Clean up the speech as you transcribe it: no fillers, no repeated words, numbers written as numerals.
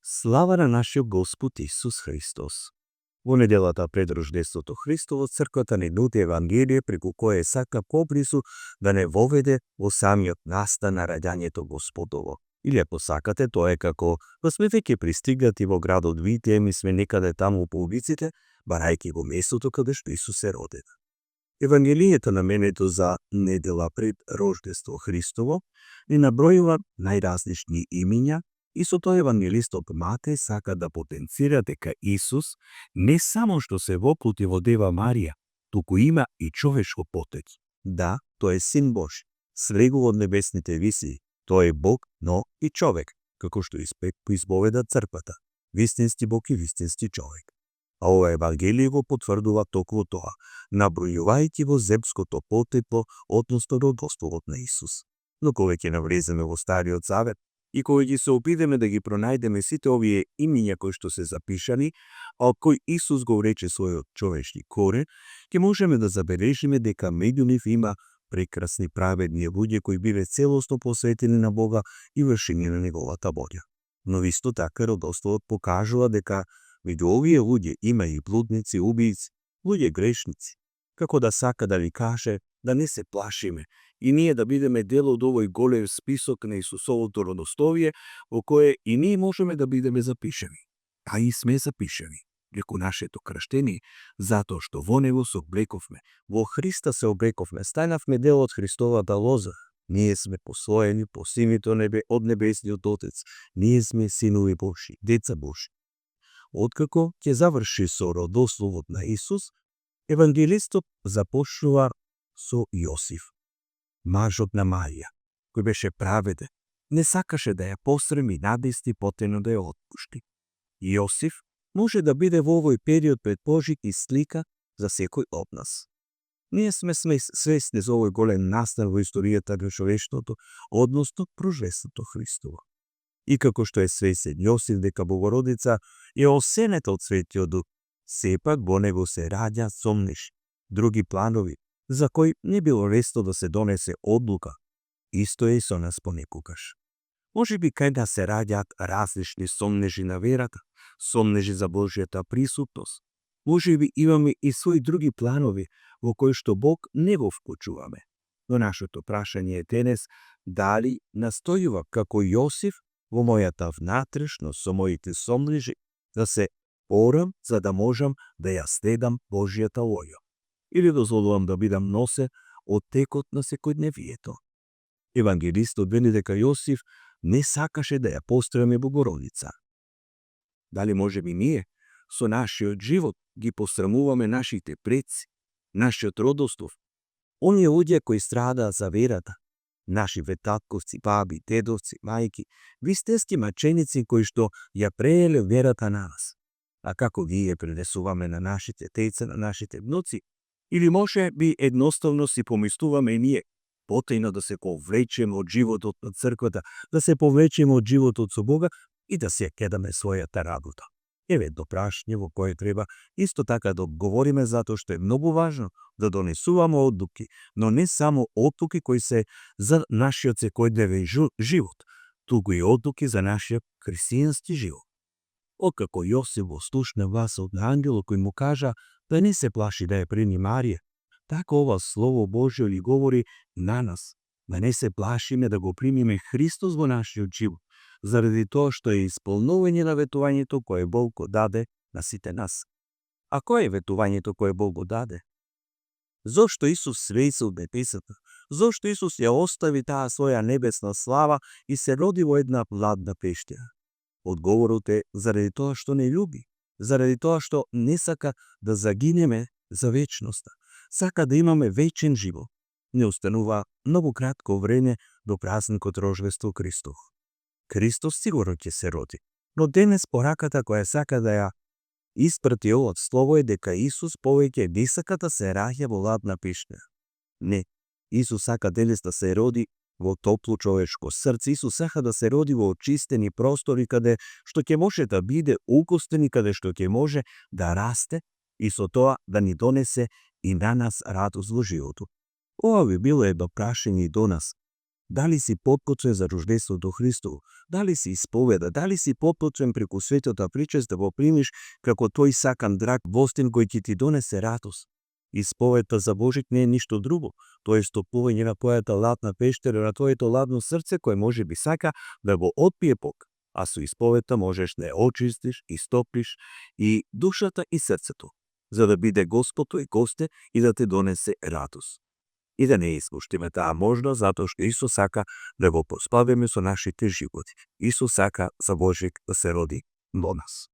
Слава на нашиот Господ Исус Христос. Во неделата пред Рождеството Христово, црквата ни нуди Евангелие преку кое сака поблизу да не воведе во самиот настан на раѓањето Господово. Или ако сакате, тоа е како да сме веќе пристигнати во градот Витием и сме некаде таму по улиците, барајќи во местото каде што Исус се роден. Евангелието наменето за недела пред Рождество Христово ни набројува најразлични имиња, и со тоа евангелистот Матеј сака да потенцира дека Исус не само што се воплоти во Дева Марија, туку има и човечко потекло. Да, тој е Син Божи, слегува од небесните висии. Тој е Бог, но и човек, како што исповеда црквата, вистински Бог и вистински човек. А ова Евангелие го потврдува токму тоа, набројувајќи во земското потекло, односно родословот на Исус. Но кога ќе навлеземе во Стариот Завет и кога ќе се обидеме да ги пронајдеме сите овие имиња кои што се запишани, а од кои Исус го рече својот човечки корен, ќе можеме да забележиме дека меѓу нив има прекрасни праведни луѓе кои биле целосно посветени на Бога и вршење на неговата волја. Но исто така родословот покажува дека меѓу овие луѓе има и блудници, убијци, луѓе грешници. Како да сака да ви каже да не се плашиме и ние да бидеме дел од овој голем список на Исусовото родословие во кое и ние можеме да бидеме запишани. А и сме запишани. Преку нашето крштение, затоа што во него се облековме. Во Христа се облековме, станавме дел од Христовата лоза. Ние сме послоени по симито небе од небесниот Отец. Ние сме синови Божи, деца Божи. Откако ќе заврши со родословот на Исус, евангелистот започнува со Јосиф, мажот на Марија, кој беше праведен, не сакаше да ја посреми надести потено да ја отпушти. Јосиф може да биде во овој период предположик и слика за секој од нас. Ние сме свесни за овој голем настан во историјата на човештвото, односно Рождеството Христово. И како што е свесен Јосиф дека Богородица е осенета од Светиот Дух, сепак во него се раѓа сомнеш, други планови, за кои не било лесно да се донесе одлука. Исто е и со нас понекогаш. Може би кај да се раѓаат различни сомнежи на верата, сомнежи за Божјата присутност. Може би имаме и своји други планови во кои што Бог не го вклучуваме. Но нашето прашање е денес дали настојува како Јосиф во мојата внатрешност со моите сомнежи да се порам за да можам да ја следам Божјата волја. Или дозволувам да бидам носе од текот на секојдневието. Евангелистот вели дека Јосиф не сакаше да ја постреми Богородица. Дали може би ние со нашиот живот ги посрамуваме нашите предци, нашиот родослов, оние луѓе кои страдаа за верата, наши ветатковци, баби, дедовци, мајки, вистински маченици кои што ја прееле верата на нас. А како ги ја пренесуваме на нашите деца, на нашите внуци? Или може би едноставно си помислуваме и ние потајно да се повлечеме од животот на црквата, да се повлечеме од животот со Бога и да се кедаме својата работа. Еве едно прашање во кое треба исто така да одговориме, затоа што е многу важно да донесуваме одлуки, но не само одлуки кои се за нашиот секојдневен живот, туку и одлуки за нашиот христијански живот. Откако Јосиф го слушна гласот на ангелот кој му кажа да не се плаши да ја прими Марија, така ова Слово Божјо ли говори на нас, да не се плашиме да го примиме Христос во нашиот живот, заради тоа што е исполнување на ветувањето кое Бог го даде на сите нас. А кое е ветувањето кое Бог го даде? Зошто Исус свејсе од небесата? Зошто Исус ја остави таа своја небесна слава и се роди во една ладна пештера? Одговорот е заради тоа што не љуби, заради тоа што не сака да загинеме за вечноста, сака да имаме вечен живот. Не останува многу кратко време до празникот Рождество Христов. Христос сигурно ќе се роди, но денес пораката која сака да ја испрати овој слово е дека Исус повеќе не сака да се раѓа во ладна пештера. Не, Исус сака денес да се роди во топло човечко срце. Исус сака да се роди во очистени простори каде што ќе може да биде укостен и каде што ќе може да расте и со тоа да ни донесе и на нас радост во животот. Ова би било едно прашање и до нас. Дали си подготвен за рождеството Христово? Дали си исповеда? Дали си подготвен преку светата причест да го примиш како тој сакан драг гостин кој ќе ти донесе радост? Исповедта за Божик не е ништо друго. Тоа е стопување на твојата ладна пештера, на твоето ладно срце кој може би сака да го отпие Бог. А со исповедта можеш да ја очистиш, истоплиш и душата и срцето, за да биде Господ тој госте и да те донесе радост. И да не испуштиме таа можност, затоа што Исус сака да го поспавиме со нашите животи. Исус сака за Божик да се роди во нас.